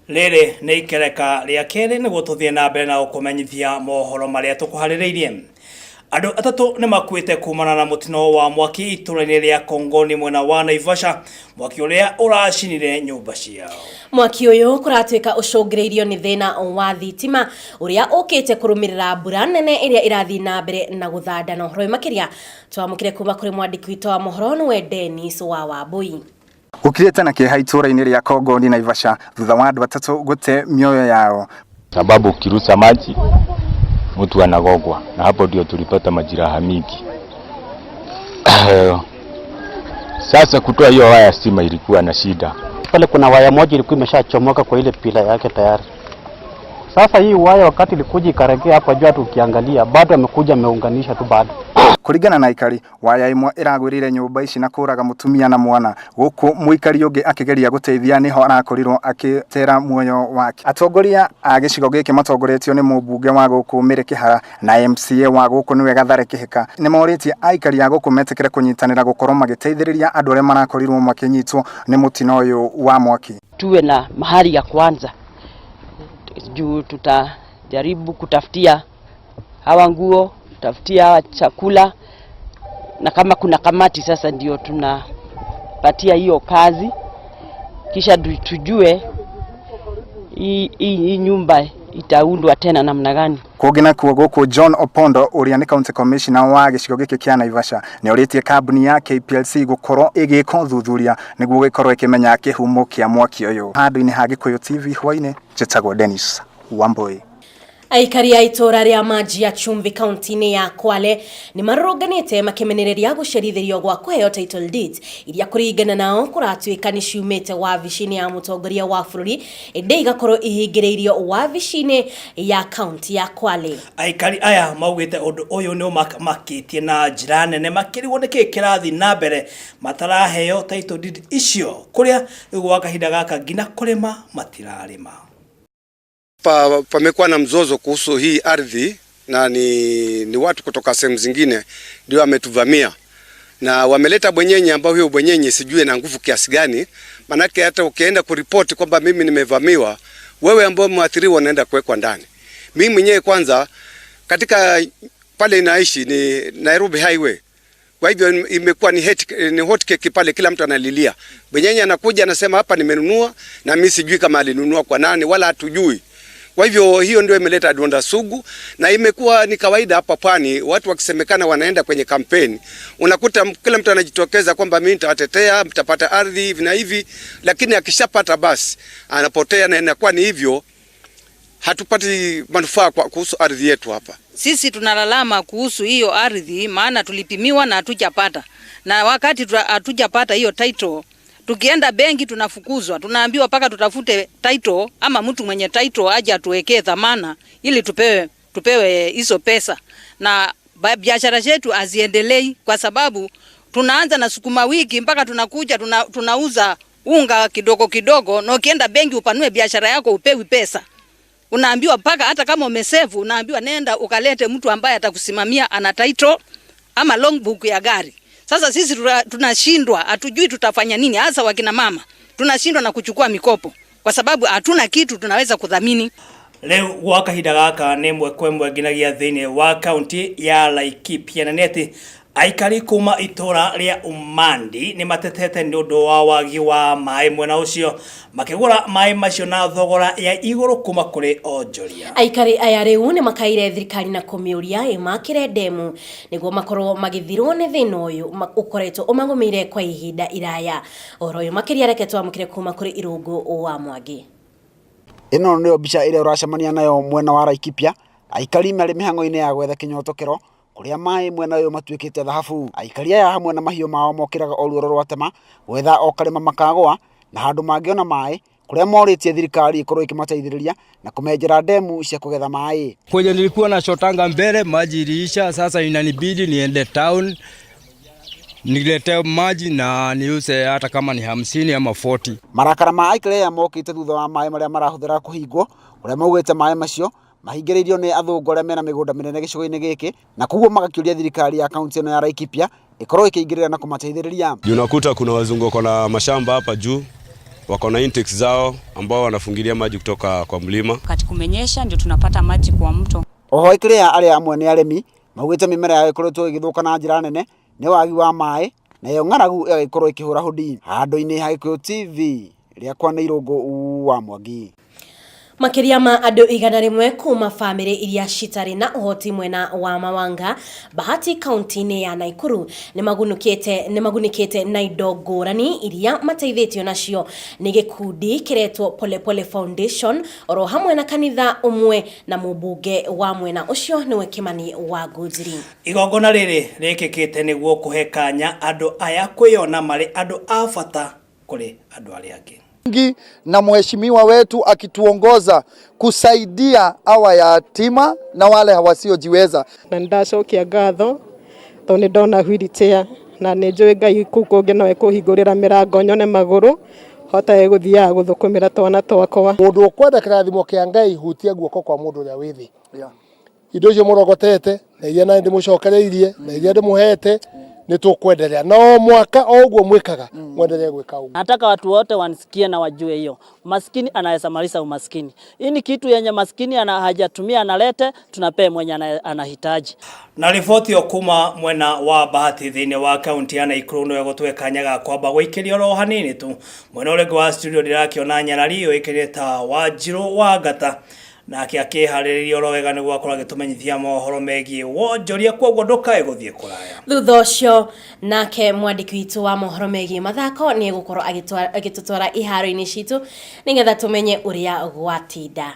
Rĩrĩ nĩ ikereka rĩa kerĩ nĩguo tũthiĩ na mbere na gũkũmenyithia mohoro marĩa tũkũharĩrĩirie. Andũ atatũ nĩ makuĩte kumana na mũtino wa mwaki itũũra-inĩ rĩa Kongoni mwena wa Naivasha, mwaki ũrĩa ũracinire nyũmba ciao. Mwaki ũyũ kũratuĩka ũcũngĩrĩirio nĩ thĩna wa thitima ũrĩa ũkĩte kũrũmĩrĩra mbura nene ĩrĩa ĩrathiĩ na mbere na gũthanda. Na ũhoro ũyũ makĩria twamũkĩre kuma kũrĩ mwandĩki witũ wa mohoro nĩwe Dennis wa Wambui. Gũkirĩte na kĩeha itũũra-inĩ rĩa Kongoni Naivasha thutha wa andũ atatũ gũte mĩoyo yao. Sababu ukirusa maji mtu anagogwa, na hapo ndio tulipata majeraha mingi. Sasa kutoa hiyo waya stima ilikuwa na shida. Pale kuna waya moja ilikuwa imeshachomoka kwa ile pillar yake tayari. Sasa hii waya wakati ilikuja ikaregea hapa juu, hata ukiangalia bado amekuja ameunganisha tu bado. Kũringana na aikari, waya ĩmwe ĩragwĩrĩire nyũmba ici na kũraga mũtumia na mwana, gũkũ mũikari ũngĩ akĩgeria gũteithia nĩho arakorirwo akĩtera muoyo wake. Atongoria a gĩcigo gĩkĩ matongoretio nĩ mũmbunge wa gũkũ Mary Kĩhara na MCA wa gũkũ nĩwe Gathare Kĩhĩka nĩ morĩtie aikari a gũkũ metĩkĩre kũnyitanĩra gũkorwo magĩteithĩrĩria andũ arĩa marakorirwo makĩnyitwo nĩ mũtino ũyũ wa mwaki. Tuwe na mahali ya kwanza juu tutajaribu kutafutia hawa nguo, kutafutia hawa chakula, na kama kuna kamati sasa ndio tunapatia hiyo kazi, kisha tujue hii nyumba itaundwa tena namna gani. Kũngĩ nakuo gũkũ John Opondo ũrĩa nĩ county commissioner wa gĩcigo gĩkĩ kĩa Naivasha nĩ orĩtie kambuni ya KPLC gũkorwo ĩgĩka ũthuthuria nĩguo gĩkorwo ĩkĩmenya kĩhumo kĩa mwaki ũyũ. Handũ-inĩ ha Gĩkũyũ TV hwainĩ, njĩtagwo Dennis Wambui. Aikari a itũũra rĩa Maji ya Chumvi kaunti-inĩ ya Kwale nĩ marũrũnganĩte makĩmenereria gũcerithĩrio gwa kũheo title deeds iria kũringana nao kũratuĩka nĩ ciumĩte wabici-inĩ ya mũtongoria wa bũrũri ĩndĩ igakorwo ihingĩrĩirio wabici-inĩ ya kaunti ya Kwale. Aikari aya maugĩte ũndũ ũyũ nĩ ũmakĩtie na njĩra nene makĩrigwo nĩkĩ kĩrathiĩ na mbere mataraheo title deed icio kũrĩa rĩu gwa kahinda gaka nginya kũrĩma matirarĩma. Pamekuwa na mzozo kuhusu hii ardhi na ni watu kutoka sehemu zingine ndio wametuvamia na wameleta bwenyenye ambao hiyo bwenyenye sijui na nguvu kiasi gani, manake hata ukienda kuripoti kwamba mimi nimevamiwa, wewe ambao mwathiriwa unaenda kuwekwa ndani. Mimi mwenyewe kwanza katika pale inaishi ni Nairobi Highway. Kwa hivyo imekuwa ni hot cake pale, kila mtu analilia. Bwenyenye anakuja anasema hapa nimenunua, na mimi sijui kama alinunua kwa nani wala hatujui. Kwa hivyo hiyo ndio imeleta donda sugu, na imekuwa ni kawaida hapa pwani, watu wakisemekana wanaenda kwenye kampeni, unakuta kila mtu anajitokeza kwamba mimi nitawatetea, mtapata ardhi hivi na hivi, lakini akishapata basi anapotea, na inakuwa ni hivyo, hatupati manufaa kuhusu ardhi yetu hapa. Sisi tunalalama kuhusu hiyo ardhi, maana tulipimiwa na hatujapata, na wakati hatujapata hiyo title, tukienda benki tunafukuzwa, tunaambiwa mpaka tutafute title ama mtu mwenye title aje atuwekee dhamana ili tupewe hizo pesa. Na biashara zetu haziendelei kwa sababu tunaanza na sukuma wiki mpaka tunakuja tunauza unga kidogo kidogo, na ukienda benki upanue biashara yako upewi pesa. Unaambiwa mpaka hata kama umesave unaambiwa nenda ukalete mtu ambaye atakusimamia ana title ama long book ya gari. Sasa sisi tunashindwa, hatujui tutafanya nini, hasa wakina mama. Tunashindwa na kuchukua mikopo kwa sababu hatuna kitu tunaweza kudhamini. Rĩu gwa kahinda gaka nĩ ĩmwe kwa ĩmwe nginyagia thĩinĩ wa kaunti ya Laikipia, na nĩ atĩ aikari kuma itũra rĩa Umandi nĩ matetete nĩ ũndũ wa wagi wa maĩ mwena ũcio, makĩgũra maĩ macio na thogora ya igũrũ kuma kũrĩ onjoria. Aikari aya rĩu nĩ makaire thirikari na kũmĩũria ĩmakĩre ndemu nĩguo makorwo magĩthirwo nĩ thĩna ũyũ ũkoretwo ũmagũmĩire kwa ihinda iraya. Ũhoro ũyũ makĩria reke twamũkĩre kuma kũrĩ Irũngũ wa Mwangi. Ĩno nĩyo mbica ĩrĩa ũracemania nayo mwena wa Laikipia, aikari marĩ mĩhang'o-inĩ ya gwetha kĩnyotokero kũrĩa maĩ mwena ũyũ matuĩkĩte thahabu. Aikari aya hamwe na mahiũ mao mokĩraga o ruoro rwa tema gwetha o karĩma makagũa na handũ mangĩona maĩ, kũrĩa morĩtie thirikari ĩkorwo ĩkĩmateithĩrĩria na kũmenjera ndemu cia kũgetha maĩ. Kwenye nilikuwa nachotanga mbele maji iliisha, sasa inanibidi niende town nilete maji na niuze hata kama ni 50 ama 40. Marakara ma aikari aya mokĩte thutha wa maĩ marĩa marahũthĩra kũhingwo, kũrĩa maugĩte maĩ macio mahingĩrĩirio nĩ athũngũ arĩa mena mĩgũnda mĩnene gĩcigo-inĩ gĩkĩ, na koguo magakĩũria thirikari ya kaunti ĩno ya Laikipia ĩkorwo ĩkĩingĩrĩra na kũmateithĩrĩria. Unakuta kuna wazungu wako na mashamba hapa juu, Wako na intakes zao ambao wanafungilia maji kutoka kwa mlima. Wakati kumenyesha ndio tunapata maji kwa mto. Oho aikari aya arĩa amwe nĩ arĩmi maugĩte mĩmera yao ĩkoretwo ĩgĩthũka na njĩra nene nĩ wagi wa maĩ nayo ng'aragu ĩgagĩkorwo ĩkĩhũra hũdi handũ-inĩ ha Gĩkũyũ TV rĩakwa nĩ Irũngũ wa Mwangi. Makĩria ma andũ 100 kuma bamĩrĩ iria citarĩ na ũhoti mwena wa Mawanga Bahati kaunti-inĩ ya Nakuru nĩmagunĩkĩte na indo ngũrani iria mateithĩtio nacio nĩ gĩkundi kĩretwo Polepole Foundation oro hamwe na kanitha ũmwe na mũmbunge wa mwena ũcio nĩwe Kimani wa Ngunjiri. Igongona rĩrĩ rĩkĩkĩte nĩguo kũhe kanya andũ aya kwĩyona marĩ andũ a bata kũrĩ andũ arĩa angĩ. Na mheshimiwa wetu akituongoza kusaidia hawa yatima na wale wasiojiweza. Na nĩndacokia ngatho tondũ nĩ ndona wheelchair na nĩ njũĩ Ngai kũu kũngĩ no ekũhingũrĩra mĩrango nyone magũrũ hotage gũthiaga gũthũkũmĩra twana twakwa. Mũndũ ũkwenda kĩrathimo kĩa Ngai hutia guoko kwa mũndũ ũrĩa wĩ thĩ. Indo icio mũrogotete na iria nani ndĩmũcokereirie na iria ndĩmũhete nĩ tũkwenderea na o mwaka o ũguo mwĩkaga mwendelee gwĩka ũguo. Nataka watu wote wanisikie na wajue hiyo. Maskini anaweza maliza umaskini. Hii ni kitu yenye maskini ana hajatumia analete, tunapea mwenye anahitaji. Na riboti ĩyo kuma mwena wa Bahati thĩinĩ wa kaunti ya Nakuru no ĩgũtwe kanya ga kwamba gũikĩrio oro hanini tu. Mwena ũrĩa ũngĩ wa studio ndĩrakĩona nyarari yũĩkaine ta Wanjirũ wa Ngata nake akĩharĩrĩria oro wega nĩguo akorwo agĩtũmenyithia mohoro megiĩ wonjoria, koguo ndũkae gũthiĩ kũraya. Thutha ũcio nake mwandĩki witũ wa mohoro megiĩ mathako nĩ egũkorwo agĩtũtwara iharo-inĩ citũ nĩgetha tũmenye ũrĩa gwatinda.